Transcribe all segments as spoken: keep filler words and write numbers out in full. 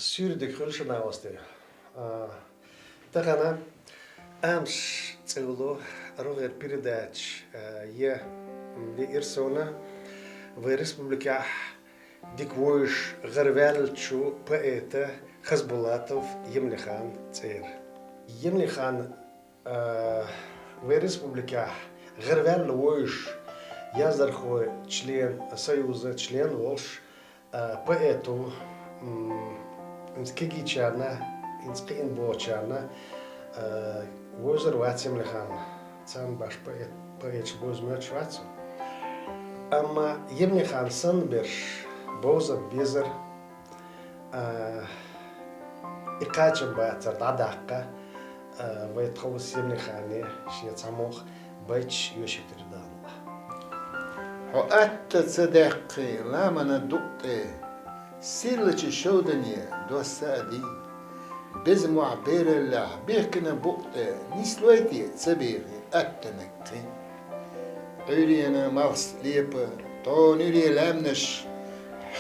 Суьйре дика хуьлда шун, нагахь вастий. А, тахана «Амш» цӀи йолу рогӀера передача, а, я, м, веара суна вайн республикехь дика вевзаш, гӀараваьллачу поэта Хасбулатов Емалихан цӀера. Емалихан, а, вайн республикехь гӀараваьлла вевзаш, яздархойн член, союзан член волуш, а, поэт ву, м, хӀинца кегийчарна, хӀинца кхиъна бохучарна, а, вевзар вац Емалихан. Царна башха поэт, поэташ бевза моьттуш вац цо. Амма Емалихан санна берш бовза безара, а, и кхачам бацара дӀадаккха, а, вай тховса Емалихане шен цхьамогӀа байташ йоьшуьйтур ду. Хьо атта ца даьккхи ламанан дукъ тӀе, сирлачу шовдане досса а дий. Беза мохь бераллехь бехкина букъ тӀе, нислой те ца бехи аттанаг кхин. Ӏуьйренан малхас лепа, тхьовна юьре лаьмнаш,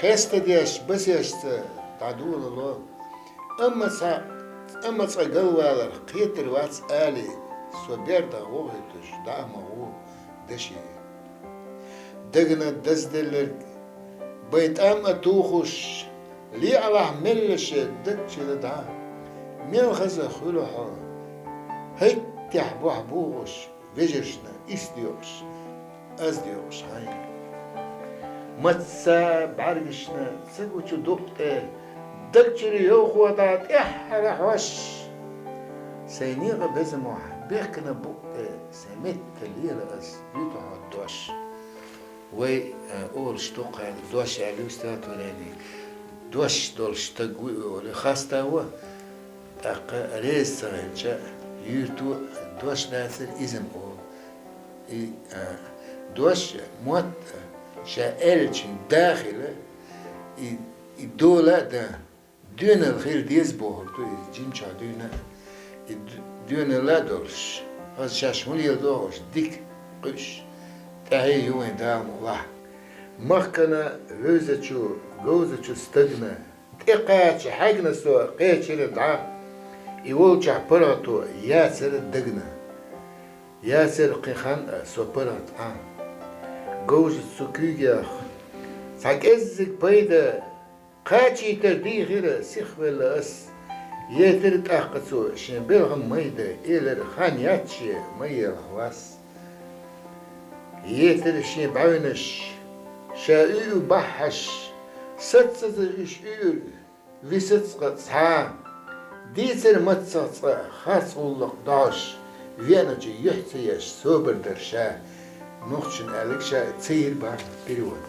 хестадеш басешца дӀадолало. Амма цхьа, амма цкъа галвалар кхетар вац алий, со бердах вохуьйтуш дӀа а ма гӀо даше. Дагна дазделларг бай тӀам а тухуш, лиъалахь меллаша даг чуьра дӀа. Мел хаза хуьлу хьо, хӀайттехь бохь бухуш, вежаршна ис доькъуш, аз доькъуш хьайн. Мацца бӀаьргашна ца гучу дукъ тӀе, даг чуьра йовхо дӀа тӀаьххьара хьош. Сайн некъа беза мохь бехкина букъ тӀе, сайн метта лела ас, дуьйцу хьо дош. Вай, э, олуш ду кхара дош аьлла стихотворени, дош долуш стаг ву и олу, хаста ву, тӀаккха реза ца хилча, юьрто дош дацара иза-м олу. И, э, дош мотт, э, ша аьллачун да хила, и, и дола а дан, доьналла хила деза бохург ду иза, жимчохь дуьйна а, и д-, доьналла а долуш, хаза шаьш хӀун леладо хууш, дика кхуьуш, тӀаьхье ю вайн Дала мукъ лахь. Махкана вевзачу, говзачу стагна, тӀекхача хьаьгна со кхечира дӀа, и волчохь паргӀато яцара дагна. Яцара кхин хан а со паргӀат Ӏа. Говзачу цу куьйгех цхьа кӀеззиг пайда, кхачийтар дийхира сихвелла ас. Етара тӀаккха цо шен белхан майда, элира: «Хан яц шен, ма елахь вас». Етара шен бӀаьвнаш, ша уьйу баххьаш, саццаза уьш уьйра, висац цкъа цхьа. Дийцара маццах цкъа харц гӀуллакх дӀош, веаначу юьхь ца еш собар дара ша. Нохчашна аьлларг ша ца йира бахьана перевод.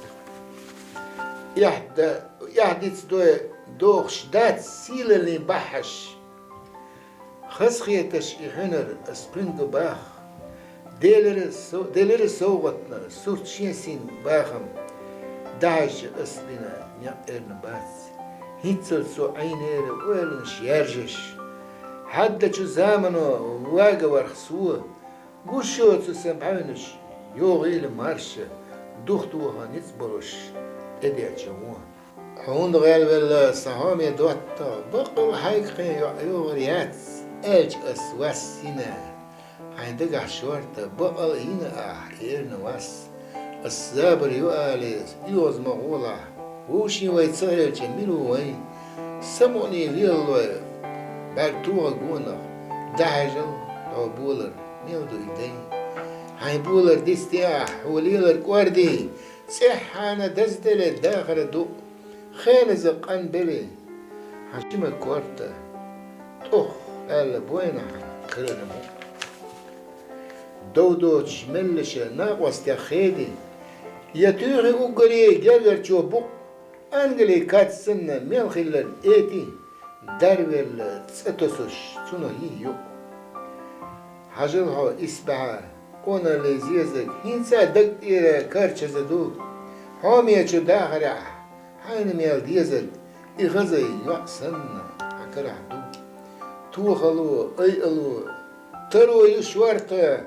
Эхь да-, эхь диц дой дохуш дац сийлаллин баххьаш. Хазахеташ и хьуьнар ас кхуьнга бах. Делира со-, делира совгӀатна сурт шен син бахам. ДӀахьаьжча ас бина некъ эрна бац. ХӀинццалц со Ӏийнера ойланаш яьржаш. Хьаддачу замано вагаварх со, гуш йоцу сан бӀаьвнаш, йогӀийла марша, духтоха ницкъ болуш, тӀедеача вон. Хьуна гӀелвелла сан хьоме доттагӀа, баккъал хьайга кхин йоӀ йогӀур яц, аьлча ас вас йина. Хьайн дагахь шорта бакъал а йина ахь, эрна вас. Ас забар ю алий, оьгӀаз ма гӀолахь, вовшийн вай ца хилча, мила ву вайн? Самукъане велалой, бӀаьрг тоха гонах, дӀахьажал хьо болар, мел ду и дай? Хьайн болар дицде ахь, хьо лелар кӀордий, цӀеххьана дазделе дахара ду, хеназа къанбеле, хьан шима корта, тӀох аьлла бойна хьан карара мукъ. Дов доцуш меллаша накъостех хеди, я туьйхи уггаре гергарчо букъ, ангали кац санна мел хилларг эти, дарвелла цӀа тосуш, цунах йий юкъ. Хьажал хьо исбаьхьа, къоналлин зезаг, хӀинца а даг тӀера карчаза ду. Хьомечу дахарехь хьайна мел дезарг, и хаза йоӀ санна хьан карахь ду. Тохало, айало, таро ю шорта,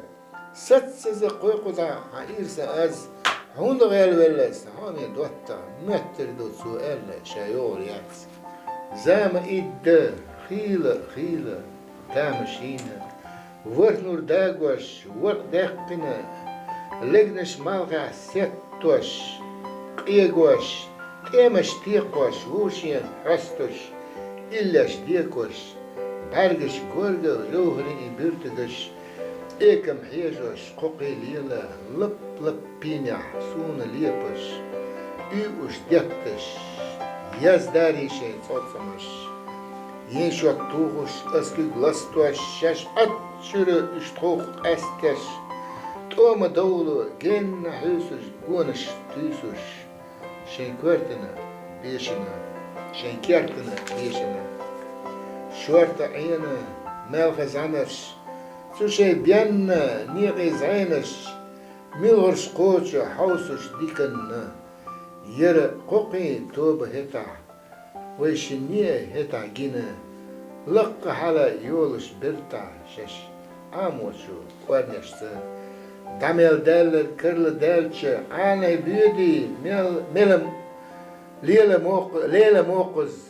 саццаза кхойкху дӀа хьан ирса аз, хьуна гӀелвелла сан хьоме доттагӀа, моьттар ду цо аьлла, ша йогӀур яц. Зама идда хийла, хийла, тамашийна. ВархӀ нур дагош, варкъ даьккхина, легнаш малхехь сеттош, къегош, тӀемаш текхош, вовшен хьоьстуш, иллеш декош, бӀаьргаш горгал жовхӀарийн буьртигаш, экам хьежош, кхокхий лела, лап-лап пийнехь суна лепаш, уьйуш детташ, яздарий шайн цӀоцкъамаш. Ен шот тухуш, ас куьг ластош, шаьш Ӏаччуьра уьш тховх къаьстеш, тӀома довло генна хьуьйсуш, гонаш туьйсуш, шайн коьртана бешана, шайн кертана бешана. Шорта Ӏена мел хезанарш, цу шайн бенна некъий зӀенаш, муьлхарш кхочу хьовсуш диканна. Яра кхокхий тоба хӀетахь, вайшинне а хӀетахь гина, лаккха хьала йолуш бертахь шаьш Ӏамочу кӀорнешца. ДӀа мел даьлларг карла даьлча, Ӏанай боьдий мел, мелам лела мокх-, лела мокхаза.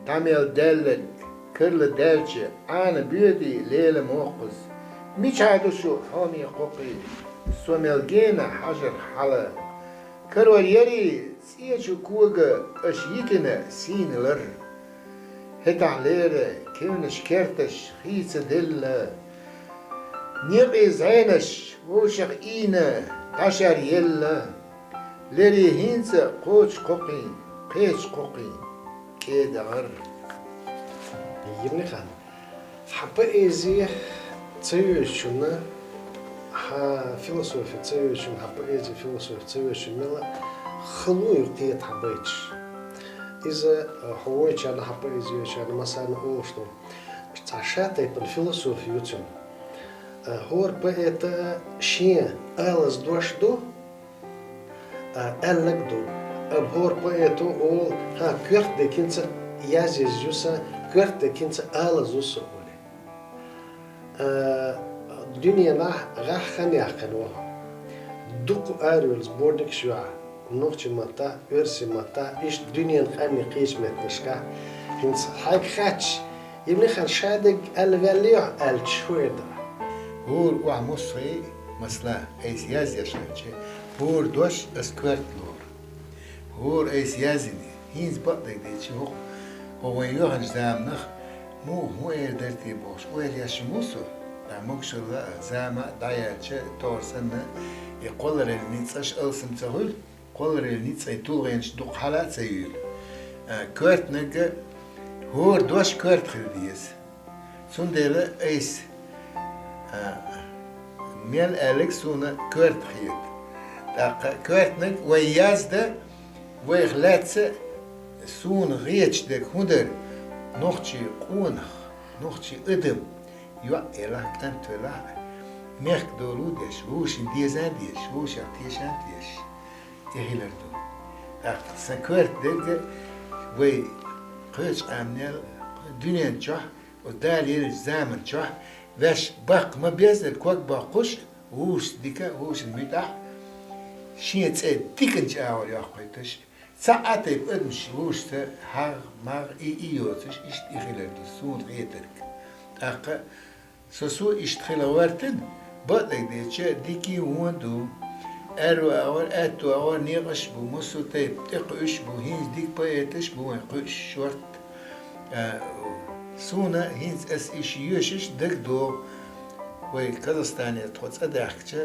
ДӀа мел даьлларг карла даьлча, Ӏана боьдий лела мокхаза. Мичахь ду шу, хьоме кхокхий, со мел гена хьажарх хьала? Карор ярий цӀечу кога аша йитина сийна лар? ХӀетахь лера кевнаш керташ хийца делла, некъий зӀенаш вовшах ийна дӀашар елла. Лерий хӀинца кхочу кхокхий, кхечу кхокхий кӀеда гӀар. Йимни хан. Хьан поэзи ца йоьшучунна, хьан философи ца йоьшучунна, хьан поэзи, философи ца йоьшучунна мела хало ю кхета хьан байташ. Иза, э, хьо вайчарна, хьан поэзи йоьшучарна массарна олуш ду. Цхьа шатайпана философи ю цуьнан. Э, хӀора поэта шен алаза дош ду, а, аьлларг ду. Амма хӀора поэто олу, хьан коьртан декинца язъяз ю сан, коьртан декинца алаза ву со олий. А, дуьненахь гӀахь хан яьккхина ву хьо. Дукха арайолу сборникаш ю хьан, нохчийн маттахь, оьрсийн маттахь, иштта дуьненан къаьмнийн кхечу меттанашкахь. ХӀинца хьайга хаьттича, Йимни хан шадерг аьлла ваьллий хьо аьлча, хӀун эр дара? ХӀора охьа муссахий, масала, айса язъеш хилча, хӀора дош ас коьрта лору. ХӀора айса язйина, хӀинца бакъдерг дийцича, хӀокху, хӀокху вайн йоьхначу заманах муха хӀун эр дара те бохуш, ойла еш ма ву со. Ткъа могушалла а, зама а дӀаяьлча, тохар санна, и кхоллараллин ницкъаш алсам ца хуьлу. Кхоллараллин ницкъийн тулгӀенаш дукха хьала а ца юьйлу. А, коьртаниг а, хӀора дош коьрта хила деза. Цундела айса, а, мел аьлларг суна коьрта хета. ТӀаккха коьртаниг вайн яздан, вайх лаьцна суна хеташ дерг хӀун дара? Нохчийн къонах, нохчийн адам, йоӀ елахь, кӀант велахь, мехкан дола деш, вовшийн деза а дезаш, вовшех теша а теша. И хилар ду. ТӀаккха сан коьрта дерг а вай кхечу къаьмнел дуьнен чохь, оцу Дала еллачу заман чохь, ваьш баккха ма-беззара ког боккхуш, вовшашца дика, вовшашна муьтӀахь, шен цӀе диканчу агӀор йоккхуьйтуш, цхьа а тайпа адамаш вовшашца хьагӀ, магӀ, и, и йоцуш, иштта и хилар ду суна хетарг. ТӀаккха Со, со иштта хила гӀоьртина, бакъдерг дийцича, дикий вон ду. Аьрру агӀор, аьтту агӀор некъаш а бу, массо а тайпа тӀекхуьуш а бу, хӀинца дика поэташ а бу вайн кхуьуш шорта. А, суна хӀинца ас иштта йоьшуш дагадогӀу, вай Казахстанера тхо цӀа даьхкича,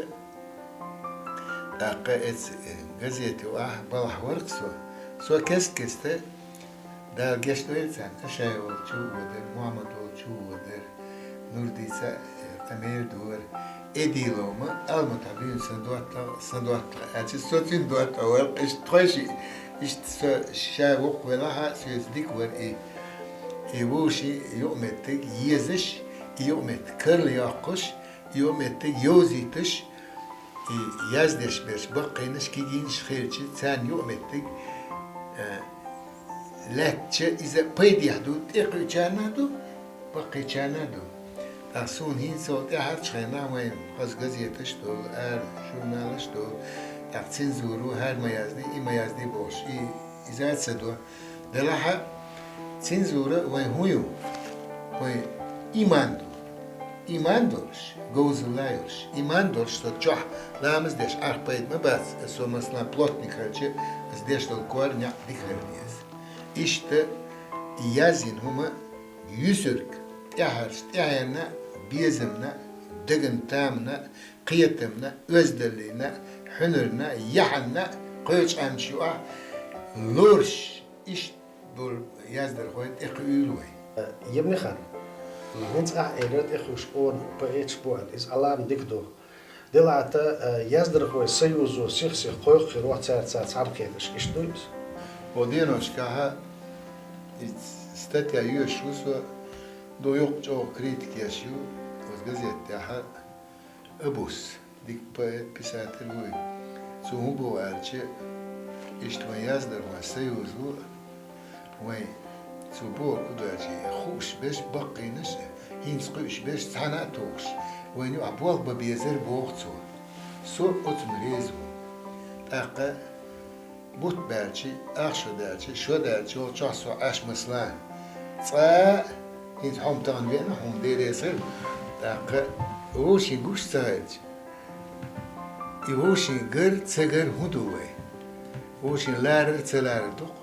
тӀаккха эца газете юкъахь балхахь вара-кх со. Со кест-кеста, Дала гечдойла царна, Ашаев волчу а водара, Мухьаммад волчу а водара, Нурдица а, э, къамел дора. Эдилов-м Алматахь буьйна сан доттагӀа, сан доттагӀа аьлча, со цуьнан доттагӀа вара, иштта тхойшиъ, иштта со ша воккха велахь а, соьца дика вара и. И вовшийн юкъаметтиг езаш, и юкъаметтиг карла йоккхуш, и юкъаметтиг йовзийташ, и яздеш берш баккхийнаш, кегийнаш хилча, царна юкъаметтиг, э, лаьттача, иза пайдехь ду, тӀекхуьучарна а ду, баккхийчарна а ду. Ткъа суна хӀинца хӀокху тӀаьхьарчу хенахь вайн хаза газеташ а долу, ара журналаш а долу, тӀаккха цензура ву, хӀара ма язде, и ма язде бохуш, и, иза а ца до. Делахь а, Цензура вайн хӀун ю? Вайн иман ду. Иман долуш, говзалла йолуш, иман долуш со чохь ламаз деш Ӏарх пайда ма бац, со, масала, плотник хилча, аса деш долу кор некъ дика хила деза. Иштта язйина хӀума юьсург, тӀаьхьарчу тӀаьхьенна, безамна, деган тамана, кхетамна, оьздаллина, хьуьнарна, яхьанна кхечу къаьмнаш ю ахь лоруш, иштта болу яздархой тӀекхуьийла вай. Емни-хан, хӀинца ахь элира тӀекхуьуш къона поэташ бу аьлла, иза аларна дика ду. Делахьа, э, яздархой союзо сих-сиха кхойкхур ву цаьрца цхьаьна кхеташ, иштта дуй иза? Хьо деношкахь и статья йоьшуш ву со, ду юкъа чӀогӀа критика еш ю, оцу газетехь Абус, дика поэт, писатель вуй. Цо хӀун боху аьлча, иштта вайн яздархойн союз ву, вайн цо бохург хӀун ду аьлча, хууш берш баккхийнаш, хӀинца кхуьуш берш цхьаьна а тухуш, вайна юкъахь болх бан безар боху цо. Со оцунна реза ву. ТӀаккха бутт баьлча, ах шо даьлча, шо даьлча, йолчохь со Ӏаш, масала, цкъа а, хӀинца хьо-м тахана веана, хьуна дерриг а хир, тӀаккха вовшийн гуш ца хилча, и вовшийн гар, ца гар хӀун ду вай? Вовшийн ларар, ца ларар ду-кх.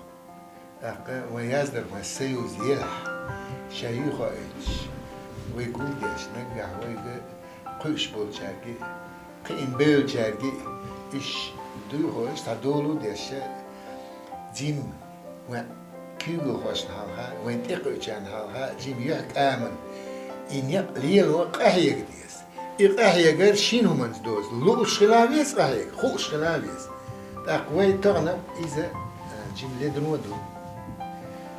ТӀаккха вайн яздархойн союз елахь, ша юй хоуьйтуш, вай гулдеш, наггахь вайга кхуьуш болчаьрга, кхиъна бевллачаьрга, иш дуй хууш, цхьа долу деш, жима вайн куьйгалхошна хьалха, вайн тӀекхуьучарна хьалха, жима юьхькӀаман и некъ лело къахьега деза. И къахьегар шина хӀуманца доьзна, лууш хила веза къахьега, хууш хила веза. ТӀаккха вай тахана иза, а, жима ледано ду.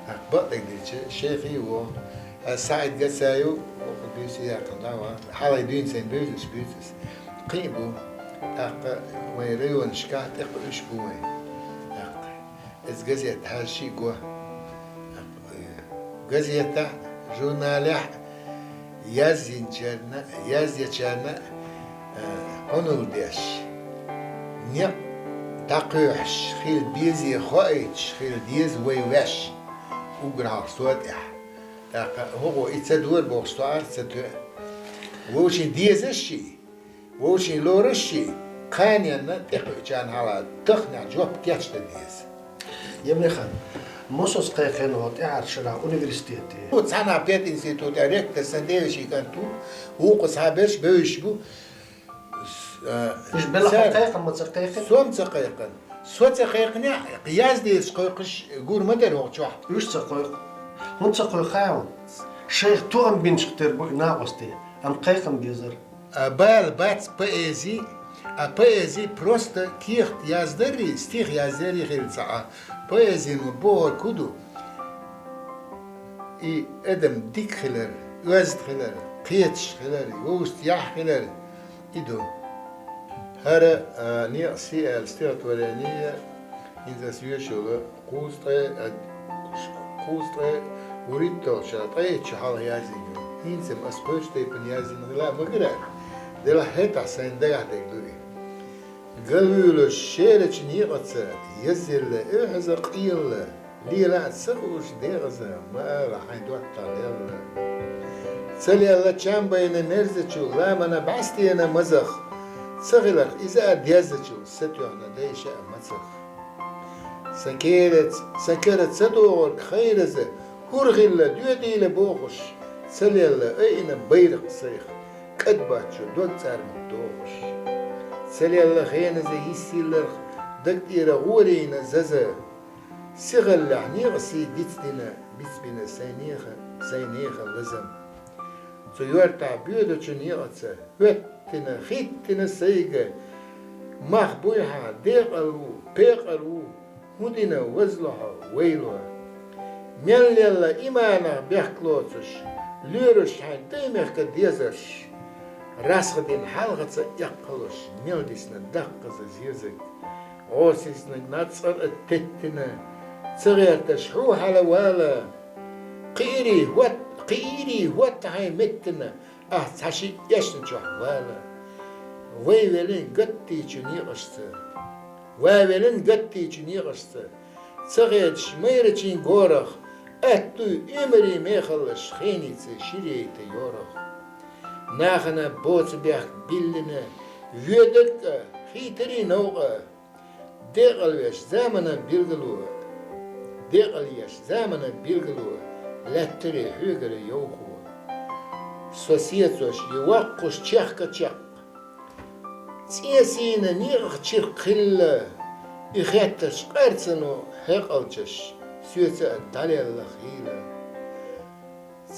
ТӀаккха бакъдерг дийцича, шайх а ву, а, СаӀид Гацаев, оха буьйса яьккхина дӀа ван, хьалхе дуьйна сайна бевзаш буьйцу ас. Кхин а бу, тӀаккха вайн районашкахь тӀекхуьуш бу вайн. ТӀаккха иза газет хьаьжча а го. Газетехь, журналехь язйинчарна, язйечарна, а, Ӏуналла деш, некъ дӀакхоьхьуш хила безе хоуьйтуш хила деза вай ваьш, уггар хьалха со тӀехь. ТӀаккха хӀокхо и ца дора бохуш, со Ӏар ца тоьа. Вовшийн дезаш ший, вовшийн лоруш ший, кханенна тӀекхуьучарна хьалха таханехь жоп кечдан деза. Емни-хан, массо а кхайкхина хьо тӀаьхьарчу шарахь университете. Цхьана пединститутехь ректор сан девешин кӀант ву, вукху цхьаберш бевзаш бу. С-, а, уьш белахь цара кхайкхина ма ца кхайкхина? Со-м ца кхайкхина. Со ца кхайкхинехь, яздеш кхойкхуш гур ма дара хӀокху чохь. Уьш ца кхойкху. ХӀунда ца кхойкху хаьий хьуна? Шайх тоам бинчух тера бу и накъостий, амма кхайкхам безара. А, бала бац поэзи, а поэзи просто кехат яздаррий, стих яздаррий хилла ца Ӏа. Поэзи ма бохург хӀун ду? И адам дика хилар, оьзда хилар, кхеташ хилар, вовшашца яхь хилар, и ду. ХӀара, а, «Некъан сий» аьлла стихотворение, хӀинца ас вешала, кхузткъе, а, кхузткъе вуьрхӀитталгӀачу шарахь, ткъе итт шо хьалха язйина ю. ХӀинца-м ас кхечу тайпана язйина хила а ма гира, делахь хӀетахь сайна дагахь дерг ду и. Галвуьйлуш шерачу некъаца, язъелла эвхьаза къелла, лела а ца хууш декъаза, ма ала хьайн доттагӀа лелла. Ца лелла чам байна мерзачу, ламана бӀаьстена мазах, ца хиларх иза а дезачу, сатоьхна дайша а мацах. Сан кераца, сан кара ца догӀург хайраза, хӀур хилла доьдийла бохуш, ца лелла айина байракх сайх, кӀадбаччо дог цӀармак дохуш. Ца лелла хеназа йиссилларх, даг тӀера гӀорийна заза. Сихаллехь некъан сий дицдина, бицбина сайн нехан, сайн нехан лазам. Цу юьртахь боьдучу некъаца, хӀоьттина, хӀиттина сайга, мах буй хьан, декъал ву, пекъар ву, хӀун дина вазло хьо, вайло? Мел лелла иманах бехк лоцуш, лоьруш хьайн тӀе мехка дезарш, расха дина хьалхаца эккхалуш, мел дисна даккхаза зезаг. ГӀо сиснаг нацкъар а теттина, ца гӀерташ хьу хьала вала. Кхиирий хӀотта, кхиирий хӀотта хьайн меттана, ахь цхьа шиъ эшна чохь вала. Вай велин гаттийчу некъашца, вай велин гаттийчу некъашца, ца хеташ майрачийн горах, Аьттув оьмарий мехаллаш хеницей ширейта йорах. Нахана боца бехк биллина, воьдарг а хийтарий новкъа. Декъалвеш замана билгало, декъалъеш замана билгало, лаьттарий хьоьгара йовхо. Со сецош я воккхуш чехка-чекх. ЦӀен сийна некъах чиркх хилла, и хеттарча къаьрцано хьекъалчаш, соьца а дӀалелла хийла.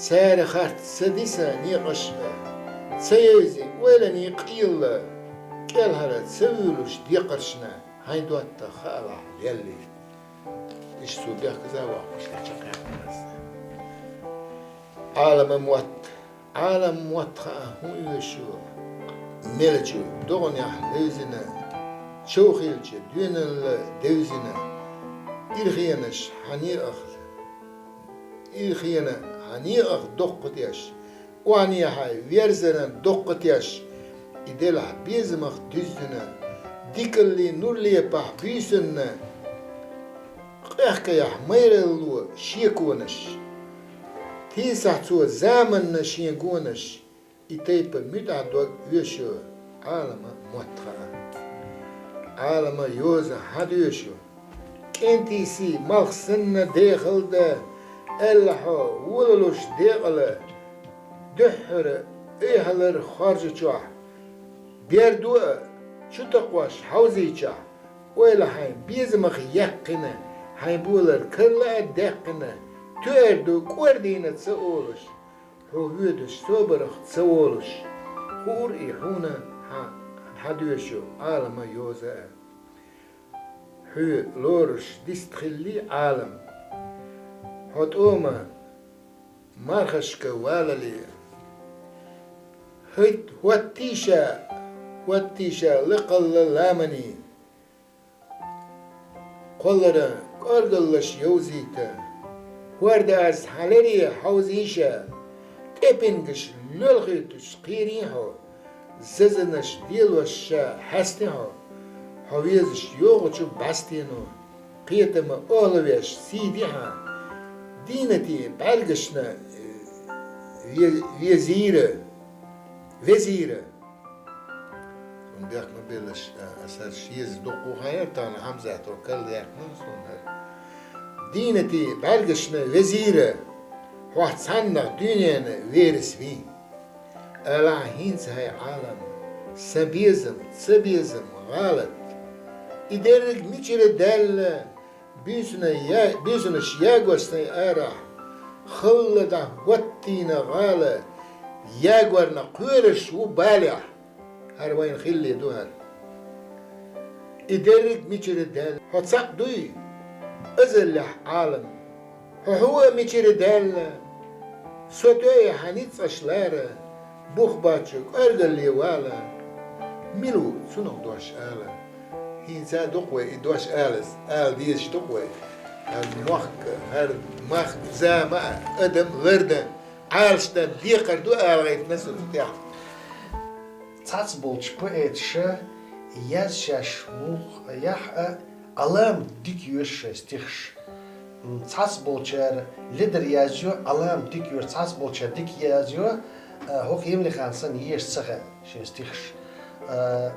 Цара харц ца диса некъаш а, ца евзи ойланийн къелла, кӀелхьара ца вуьйлуш декхаршна, хьайн доттагӀа хаалахь лелли. Иштта цо бехказа воккхуш чакхъяьккхина аса. Ӏалама мотт. Ӏалама мотт хаа хӀун оьшу? Мелачу догӀанехь левзина, чов хилча доьналла девзина, ирхенаш хьан некъах, ирхена хьан некъах доккхатеш, охьанехьа верзаран доккхатеш, и делахь безамах дуьззина, дикаллий нур лепахь буьйсанна, къехкаяхь майралло шеконаш. Тийсахь цо заманна шен гонаш, и тайпа муьтӀахь дог оьшу, Ӏалама мотт хаа. Ӏалама йоза хьан доьшу? КӀентий сий малх санна дехалда, аьлла хьо волалуш декъала, дуьххьара айхьалар хоржачохь, бердо а чу такхош хьовзийчахь, ойла хьайн безамах яьккхина, хьайн болар карла а даьккхина, тоьар ду кӀордийна ца олуш, хьо воьдуш собарах ца волуш, хуур и хьуна хьан, хьан доьшу Ӏалама йоза а. Хьоь лоруш дист хилли Ӏалам, хьо тӀома мархашка валале, хӀайт хӀоттийша, хӀоттийша лакхалла ламанийн, кхоллара кӀоргаллаш йовзийта, хӀорда аз хьан лере хьовзийша, тӀепингаш лоьлхуьйтуш кхерий хьо, зазанаш делош ша хьаьсти хьо, хьо везаш йогӀучу бӀаьстено, кхетама охьалавеш сийди хьан, дийнатий бӀаьргашна ве-, везийра, везийра. Цунна бехк ма беллаш, а, аса шеза дуккха хан яра, тахана Хьамзато карла яьккхина суна хӀара. Дийнатий бӀаьргашна везийра, хьох цхьаннах дуьненна верас вий. Ала хьан хӀинца хьай Ӏалам, сан безам, ца безам, гӀалат. И дерриг мичара даьлла, буьйсана я-, буьйсанаш ягош сайн арахь, халла дӀа хӀоттийна гӀала, ягорна кхоьруш ву балехь. ХӀара вайна хилли ду хӀара. И дерриг мичара даьлла? Хьо цхьаъ дуй, азаллехь Ӏалам? Хьо хьо а мичара даьлла? Со тоье хьан ницкъаш лара, бух бачу кӀоргалле вала. Мила ву цунах дош ала? ХӀинца дукха вай и дош алас, ала дезаш дукха вай. ХӀара мохк, хӀара махк, зама а, адам лардан, Ӏалашдан декхар ду ала гӀайтина со цу тӀехь. Цхьацца болчу поэташа язъеш муха яхь а, Ӏалам дика йоьшу шайн стихаш. М, цхьацца болчара ледар язйо, Ӏалам дика йоьшу, цхьацца болчара дика язйо, а, хӀокху Емлихан санна еша ца хаьа шен стихаш. А,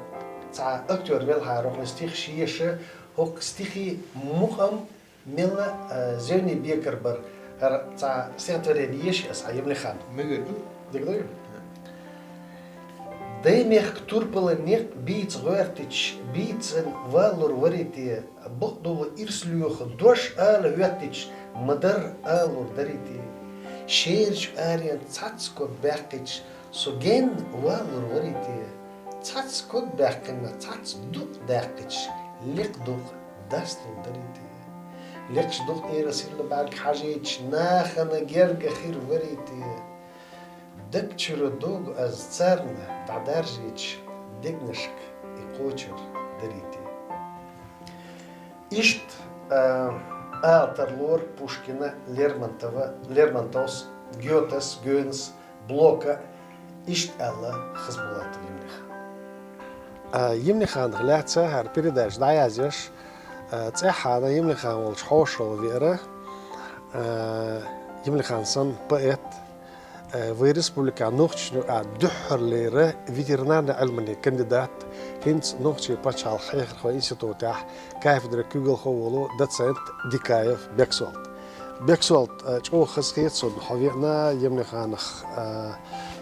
цхьа актёр велхьара хӀокхуьнан стихаш еша, хӀокху стихий мукъам мелла, а, зевне бекар бар. ХӀара цхьа стихотворени еша аса хьан Емлихан. Мегар ду? Дика ду? Даймехка турпала некъ бийца гӀоьртича, бийцан валлур варий те, бакъдолу ирс лоьху дош ала хӀоьттича, ма-дарра алалур дарий те. Шерачу аренца цхьацца ког баьккхича, со генна валлур варий те. Цхьацца ког баьккхина, цхьацца дукъ даьккхича, лекха дукъ дасталур дарий те. Лекхачу дукъ эрасилла бӀаьрг хьажийча, нахана герга хир варий те. Даг чуьра догу ас царна дӀадаржийча, дегнашка и кхочур дарий те. Иштта, а, ала тарлора Пушкина, Лермонтова, Лермонтовс, Гётес, Гёнес, Блока, иштта аьлла Хасбулатов Емлихан. А, Емлиханах лаьцна хӀара передача дӀаязъеш, а, цӀеххьана Емлихан волчу хьошалгӀа веара. Э, Емлихан санна поэт, э, вай республикан нохчашна юкъахь дуьххьарлера ветеринарни Ӏилманийн кандидат, хӀинца нохчийн пачхьалкхан хьехархойн институтехь кафедра куьйгалхо волу доцент Дикаев Бексолт. Бексолт, э, чӀогӀа хазахета суна хьо веана, Емлиханах, э,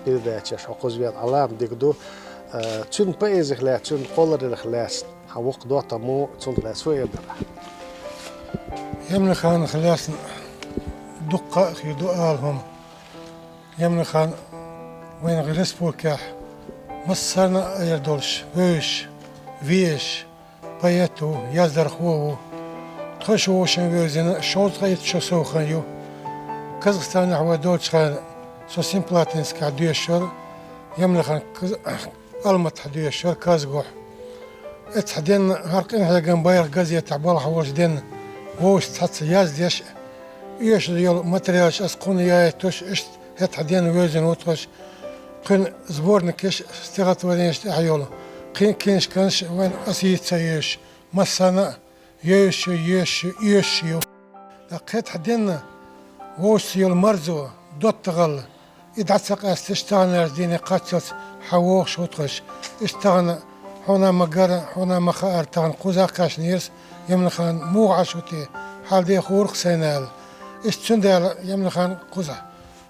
передачаш хьо кхуза веана Ӏалам дика ду. Э, цуьнан поэзих лаьцна, цуьнан кхоллараллех лаьцна хьан воккха доттагӀа ма ву, цунах лаьцна фу эр дара? Емлиханах лаьцна дуккха а хир ду ала хӀума. Емлихан вайна республикехь массарна а айар долуш, вевзаш, везаш, поэт ву, яздархо ву. Тхойша вовшийн вевзина шовзткъе итт шо сов хан ю. Казахстанехь вай долчу хенахь со Семипалатинскехь доьшуш вара, Емлихан Каз-, Алматахь доьшуш вара Казгохь. Эцхьа денна хӀара къинхьегам байракх газетехь балхахь волчу денна вовшашца цхьацца яздеш, оьшуш йолу материалаш ас кхунна яийтуш, иштта хӀетахь денна вевзина ву тхо. Кхуьнан сборникаш, стихотворенеш тӀехь йолу, кхин книжканаш вайн ас йийца ца йоьшуш, массарна а йоьшуш ю, йоьшуш ю, оьшуш ю. ТӀаккха хӀетахь денна вовшашца йолу марзо, доттагӀалла, и дӀа ца къаьсташ, таханлерчу дийне кхаччалц хьан вогӀуш ву тхо. Иштта тахана хьуна ма гара, хьуна ма хаьара, тахана кхузахь кхаьчнера со, Емлихан, муха Ӏаш ву те, хьал дехура-кх сайна аьлла. Иштта цундела Емлихан кхузахь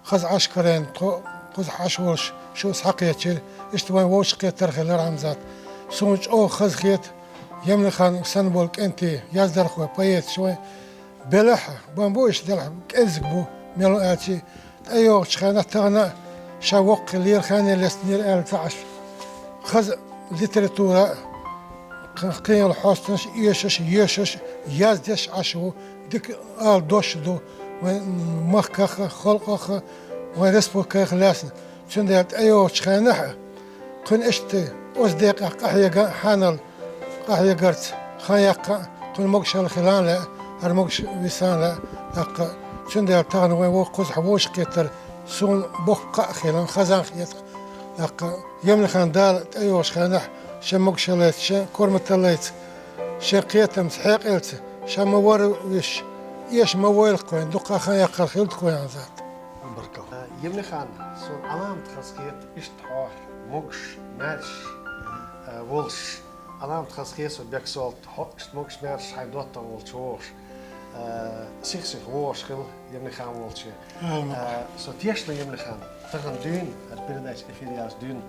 хаза Ӏаш карийна, тхо кхузахь Ӏаш волуш шу схьакхечира, иштта вайн вовшахкхетар хилира, Хьамзат. Суна чӀогӀа хазахета Емлихан санна болу кӀентий, яздархой, поэташ вайн белахь а, бан бу иштта делахь, кӀезиг бу, мел аьлчи, тӀейогӀучу хенахь тахана а ша воккха хиллера, хенахь лестинера аьлла ца Ӏаш. Хаза литература а, кхин йолу хьостанаш а оьшуш, йоьшуш, яздеш Ӏаш ву, дика ала дош ду вайн махках а, халкъах а, вайн республиках а лаьцна. Цундела тӀейогӀучу хенахь а, кхуьнан иштта оцу декъехь къахьега а, хьанал къахьегарца хан яккха а, кхуьнан могушалла хилан а лаьа, хӀара могуш висан а лаьа, тӀаккха цундела тахана вайн вовшах кхузахь вовшахкхетар суна боккха кхаъ хилан, хаза хета-кх. ТӀаккха Емлихан Дала тӀейогӀучу хенахь шен могушаллица, шен корматаллица, шен кхетамца, хьекъалца ша ма варвеш, эша ма войла-кх вайн, дуккха а хан яккхар хилла-кх вайн, Хьамзат. Баркалла. Емлихан, суна Ӏаламат хазахета, иштта хьо могуш, маьрша, э, волуш. Ӏаламат хазахета суна, Бексолт, хьо иштта могуш-маьрша хьайн доттагӀа волчу вогӀуш, э, сих-сиха вогӀуш хилла Емлихан волчу. Амин. Э, со тешна, Емлихан, тахана дуьйна, хӀара передача эфир яьлча дуьйна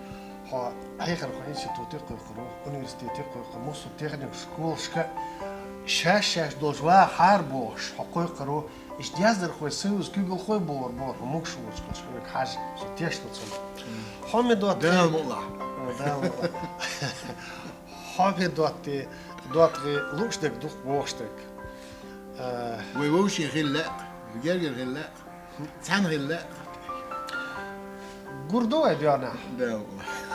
хьо хьехархойн институте кхойкхур ву, университете кхойкхур ву, массо а техникумашка, школашка а шаьш-шаьш долчу ваха хьара бохуш, хьо кхойкхур ву. Иштта яздархойн союзан куьйгалхой бохур бара хьо могуш волчу, хьоьга хьажа, со тешна цунна. Хьо ма доттагӀий. Дала мукъ лахь. Э, Дала мукъ лахь. Хьо ма доттагӀий, доттагӀий лууш дерг ду-кх, бохуш дерг. Э, вай вовшийн хилла лаьа, гергара хилла лаьа, цхьаьна хилла лаьа. Гур ду вай доьхнахь. Дала мукъ лахь.